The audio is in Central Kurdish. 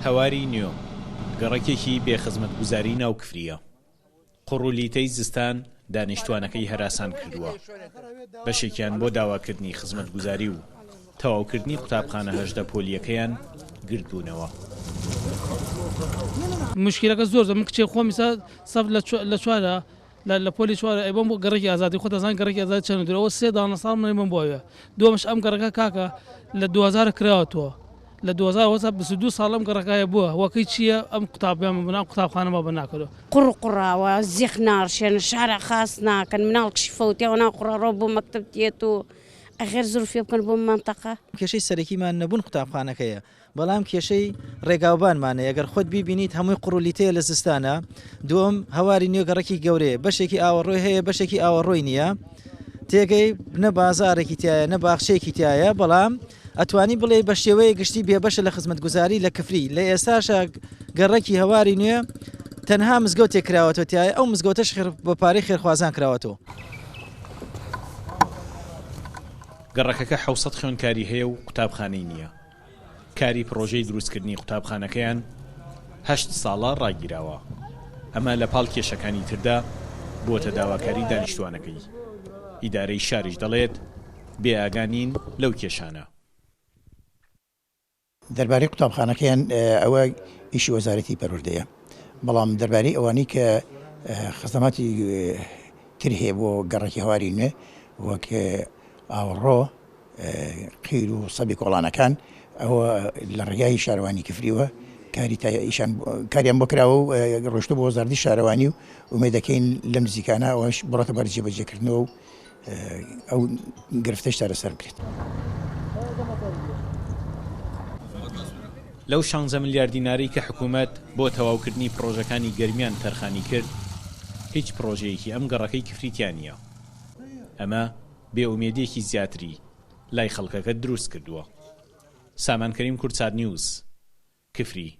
هەواری نوێ، گەڕەکێکی بێ خزمەتگوزاری ناو کفرییە. قوڕ و لیتەی زستان دانیشتوانەکەی هەراسان کردووە، بەشێکیان بۆ داواکردنی خزمەتگوزاری و تەواوکردنی قوتابخانە 18 پۆلییەکەیان گردبوونەوە. مشکلەکە زۆر زۆر من کچێ خۆم ئیسا سەف لە چوارە لە پۆلی چوارە ئەیبەم بۆ گەڕەکی ئازادی خۆت ئەزانی گەڕەکی ئازادی چەند دوورە ئەوە سێ دانە ساڵ من ئەیبەم بۆ ئەوێ دووەمش ئەم گەڕەکە کاکە لە 2000 کراوەتەوە لە 2000 وەسا 22 ساڵ ئەم گەڕەکە هەیە بووە هۆکەی چییە ئەم قوتابیان بنا قوتابخانە ما بەناکەرەوە. قوڕ قوڕاوە زیخ ناڕشێنن شارع خاس ناکەن مناڵ کشی فەوتیەوە ناو قوڕا ڕۆ بۆ مەکتەب تیەت و ئەخێر زروفیە بکەن بۆ مەنتەقە. کێشەی سەرەکیمان نەبوون قوتابخانەکەیە بەڵام کێشەی ڕێگاوبانمان هەیە، گەر خۆت بیبینیت هەمووی قوڕ و لیتەیە لە زستانا، دووەم هەواری نوێ گەڕەکی گەورەیە، بەشێکی ئاوەڕۆی هەیە بەشێکی ئاوەڕۆی نییە، تێگەی نە بازاڕێکی تیایە نە باخچەیەکی تیایە، بەڵام ئەتوانی بڵێی بە شێوەیەک گشتی بێبەشە لە خزمەتگوزاری لە کفری، لە ئێستاشا گەڕەکی هەواری نوێ تەنها مزگەوتێک کراوەتەوە تیایە، ئەو مزگەوتەش بە پارەی خێرخوازان کراوەتەوە. گەڕەکەکە 700 خوێندکاری هەیە و قوتابخانەی نییە. کاری پڕۆژەی دروستکردنی قوتابخانەکەیان هەشت ساڵە ڕاگیراوە، ئەمە لە پاڵ کێشەکانی تردا بووەتە داواکاری دانیشتووانەکەی، ئیدارەی شاریش دەڵێت، بێ ئاگا نین لەو کێشانە. دەربارەی قوتابخانەکەیان ئەوە ئیشی وەزارەتی پەروەردەیە، بەڵام دەربارەی ئەوانەی کە خزمەتی تر هەیە بۆ گەڕەکی هەواری نوێ وەک ئاوەڕۆ، قیر و سەبی کۆڵانەکان ئەوە لە ڕێگای شارەوانی کفریوە کاری ئیشان کاریان بۆ کراوە و ڕۆشتووە بۆ وەزارەتی شارەوانی و ئومێد دەکەین لەم نزیکانە ئەوەش بڕۆتە بەر جێبەجێکردنەوە و ئەو گرفتەش چارەسەر بکرێت. لەو شانزە ملیار دینارەی کە حکومەت بۆ تەواوکردنی پڕۆژەکانی گەرمیان تەرخانی کرد، هیچ پڕۆژەیەکی ئەم گەڕەکەی کفری تیا نییە. ئەمە بێ ئومێدیەکی زیاتری لای خەڵکەکە دروست کردووە. سامان کەریم کوردسات نیوز، کفری.